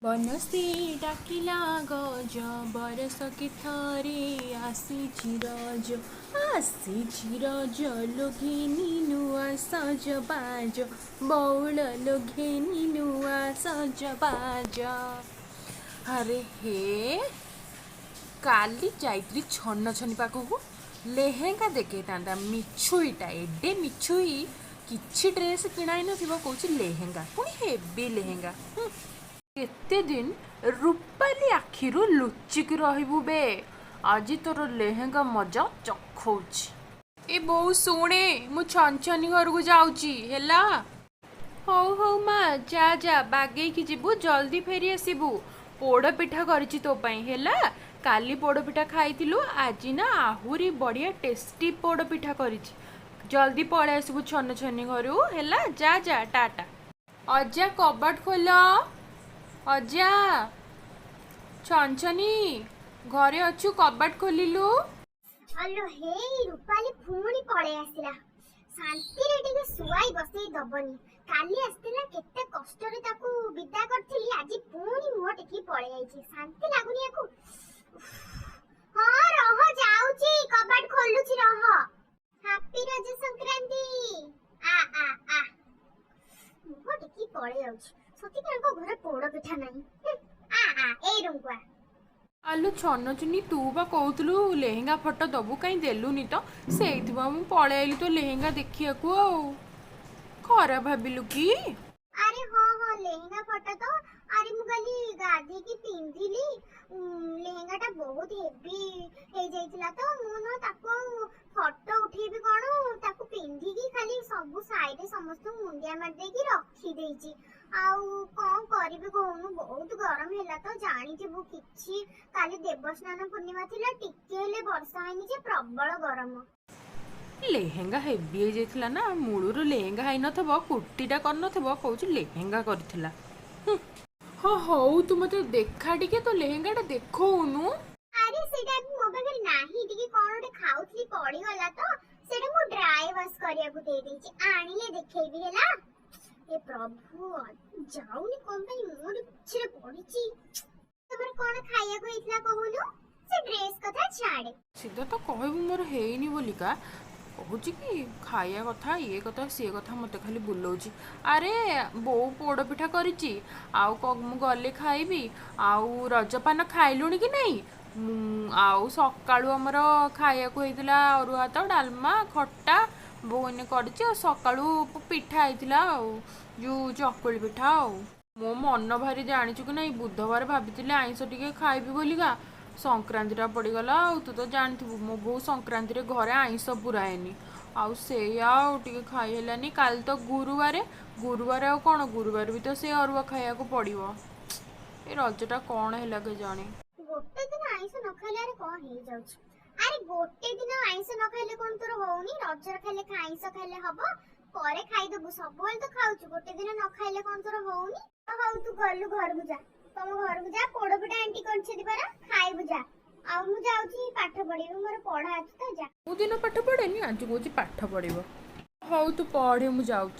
ବନସ୍ତେ ଡାକିଲା ଗଜ, ବରଷକେ ଥରେ ଆସିଛି ରଜ, ଆସିଛି ରଜ ଲୋ ଘେନି ନୂଆ ସଜବାଜ, ବଉଳ ଲୋ ଘେନି ନୂଆ ସଜବାଜ। ଆରେ ହେ, କାଲି ଯାଇଥିଲି ଛନ ଛନି ପାଖକୁ, ଲେହେଙ୍ଗା ଦେଖେଇଥାନ୍ତା। ମିଛୁଇଟା ଏଡେ ମିଛୁଇ, କିଛି ଡ୍ରେସ୍ କିଣା ହେଇନଥିବ, କହୁଛି ଲେହେଙ୍ଗା, ପୁଣି ହେଭି ଲେହେଙ୍ଗା। କେତେ ଦିନ ରୂପାଲି ଆଖିରୁ ଲୁଚିକି ରହିବୁ ବେ? ଆଜି ତୋର ଲେହେଙ୍ଗା ମଜା ଚଖଉଛି। ଏ ବୋଉ, ଶୁଣେ, ମୁଁ ଛନଛନି ଘରକୁ ଯାଉଛି, ହେଲା? ହଉ ହଉ ମା, ଯା ଯା, ବାଗେଇକି ଯିବୁ, ଜଲ୍ଦି ଫେରି ଆସିବୁ। ପୋଡ଼ ପିଠା କରିଛି ତୋ ପାଇଁ, ହେଲା? କାଲି ପୋଡ଼ ପିଠା ଖାଇଥିଲୁ, ଆଜି ନା ଆହୁରି ବଢ଼ିଆ ଟେଷ୍ଟି ପୋଡ଼ ପିଠା କରିଛି। ଜଲ୍ଦି ପଳେଇ ଆସିବୁ ଛନ ଛନି ଘରୁ, ହେଲା? ଯା ଯା, ଟାଟା। ଅଜା, କବାଟ ଖୋଲ। ଅଜା, ଛନଛନି ଘରେ ଅଛୁ? କବାଟ ଖୋଲିଲୁ। ଆଲୋ ହେଇ, ରୂପାଲି ପୁଣି ପଳେଇ ଆସିଲା। ଶାନ୍ତିରେ ଟିକେ ଶୁଆଇ ବସେଇ ଦବନି। କାଲି ଆସିଥିଲା, କେତେ କଷ୍ଟରେ ତାକୁ ବିଦା କରିଥିଲି। ଆଜି ପୁଣି ମୁହଁ ଟେକି ପଳେଇ ଯାଇଛି। ଶାନ୍ତି ଲାଗୁନି ୟାକୁ। ହଁ, ରହ, ଯାଉଛି, କବାଟ ଖୋଲୁଛି, ରହ। ହାପି ରଜ ସଂକ୍ରାନ୍ତି। ଆ ଆ ଆ, ମୁହଁ ଟେକି ପଳେଇ ଯାଉଛି। ସତିକି ତାଙ୍କ ଘରେ ପୋଡ ପିଠା ନାହିଁ। ଆ ଆ, ଏଇ ରୁମକୁ ଆ। ଆଲୋ ଛନଚୁନି, ତୁ ବା କହୁଥିଲୁ ଲେହେଙ୍ଗା ଫଟୋ ଦବୁ, କାହିଁ ଦେଲୁନି ତ? ସେଇଥିପାଇଁ ମୁଁ ପଳେଇ ଆଇଲି ତୋ ଲେହେଙ୍ଗା ଦେଖିବାକୁ। ଆଉ ଖରାପ ଭାବିଲୁ କି? ଆରେ ହଁ ହଁ, ଲେହେଙ୍ଗା ଫଟୋ ତ। ଆରେ ମୁଁ କାଲି ଗାଧେଇକି ପିନ୍ଧିଲି, ଲେହେଙ୍ଗାଟା ବହୁତ ହେଭି ହେଇଯାଇଥିଲା ତ ମୁଁ ନା ତାକୁ ଆଉ ଫଟୋ ଉଠେଇବି କଣ, ତାକୁ ପିନ୍ଧିକି ଖାଲି ସବୁ ସାଇଡରେ ସମସ୍ତଙ୍କୁ ମୁଣ୍ଡିଆ ମାରିଦେଇକି ରଖିଦେଇଛି। ଆଉ କଣ କରିବି କହୁନୁ? ବହୁତ ଗରମ ହେଲା ତ ଜାଣିଥିବୁ କିଛି। କାଲି ଦେବସ୍ନାନ ପୂର୍ଣ୍ଣିମା ଥିଲା, ଟିକେ ହେଲେ ବର୍ଷା ହେଇନି ଯେ ପ୍ରବଳ ଗରମ। ଲେହେଙ୍ଗା ହେଭି ହେଇଯାଇଥିଲା ନା? ମୂଳରୁ ଲେହେଙ୍ଗା ହେଇନଥିବ, କୁର୍ତ୍ତୀଟା କରିନଥିବ, କହୁଛି ଲେହେଙ୍ଗା କରିଥିଲା। ହଁ, ହଉ, ତୁ ମତେ ଦେଖା ଟିକେ, ତୋ ଲେହେଙ୍ଗାଟା ଦେଖଉନୁ। ଆରେ ସେଇଟା ମୋ ପାଖରେ ନାହିଁ। ଟିକେ କଣ ଗୋଟେ ଖାଉଥିଲି, ପଡିଗଲା ତ। ସେଇଟା ମୁଁ ଡ୍ରାଏ ୱାଶ କରିବାକୁ ଦେଇ ଦେଇଛି, ଆଣିଲେ ଦେଖେଇବି, ହେଲା? ଏ ପ୍ରଭୁ, ଯାଉନି କଣ ପାଇଁ? ମୋରି ପଛରେ ପଡିଛି। ତମର କଣ ଖାଇବାକୁ ହେଇଥିଲା କହୁନୁ? ସେ ଡ୍ରେସ କଥା ଛାଡେ। ସିଧା ତ କହିବୁ ମୋର ହେଇନି ବୋଲିକା, କହୁଛି କି ଖାଇବା କଥା, ଇଏ କଥା, ସିଏ କଥା, ମୋତେ ଖାଲି ବୁଲଉଛି। ଆରେ ବୋଉ ପୋଡ଼ପିଠା କରିଛି, ଆଉ ମୁଁ ଗଲେ ଖାଇବି। ଆଉ ରଜପାନ ଖାଇଲୁଣି କି ନାହିଁ? ମୁଁ ଆଉ ସକାଳୁ ଆମର ଖାଇବାକୁ ହେଇଥିଲା ଅରୁଆ ଭାତ, ଡାଲମା, ଖଟା ବୋଉ ଏନେ କରିଛି। ଆଉ ସକାଳୁ ପିଠା ହେଇଥିଲା, ଆଉ ଯୋଉ ଚକୁଳି ପିଠା। ଆଉ ମୋ ମନ ଭାରି, ଜାଣିଛୁ କି ନାହିଁ, ବୁଧବାର ଭାବିଥିଲି ଆଇଁଷ ଟିକେ ଖାଇବି ବୋଲିକା, ସଂକ୍ରାନ୍ତିଟା ପଡ଼ିଗଲା। ଆଉ ତୁ ତ ଜାଣିଥିବୁ, ମୋ ବୋଉ ସଂକ୍ରାନ୍ତିରେ ଘରେ ଆଇଁଷ ପୁରାଏନି। ଆଉ ସେଇଆ, ଆଉ ଟିକେ ଖାଇ ହେଲାନି। କାଲି ତ ଗୁରୁବାରେ। ଗୁରୁବାର ଆଉ କ'ଣ, ଗୁରୁବାର ବି ତ ସେ ଅରୁଆ ଖାଇବାକୁ ପଡ଼ିବ। ଏ ରଜଟା କ'ଣ ହେଲା କେଜାଣି? ଗୋଟେ ଦିନ ଆଇଁଷ ନ ଖାଇଲେ ଆରେ କଣ ହେଇଯାଉଛି? ଆରେ ଗୋଟେ ଦିନ ଆଇଁଷ ନ ଖାଇଲେ କଣ ତୋର ହଉନି? ରଜରେ ଖାଇଲେ ଆଇଁଷ ଖାଇଲେ ହବ, ପରେ ଖାଇଦବୁ। ସବୁବେଳେ ତ ଖାଉଛୁ, ଗୋଟେ ଦିନ ନ ଖାଇଲେ କଣ ତୋର ହଉନି? ହଉ, ତୁ ଗଲୁ, ଘରକୁ ଯା, ତମ ଘରକୁ ଯା। ପୋଡପିଠା ଆଣ୍ଟି କରିଛନ୍ତି ପରା, ଖାଇବୁ ଯା। ଆଉ ମୁଁ ଯାଉଛି ପାଠ ପଢିବି, ମୋର ପଢା ଅଛି ତ, ଯା। ମୁଁ ଦିନ ପାଠ ପଢ଼େନି, ଆଜି କହୁଛି ପାଠ ପଢ଼ିବ। ହଉ, ତୁ ପଢ଼େ, ମୁଁ ଯାଉଛି।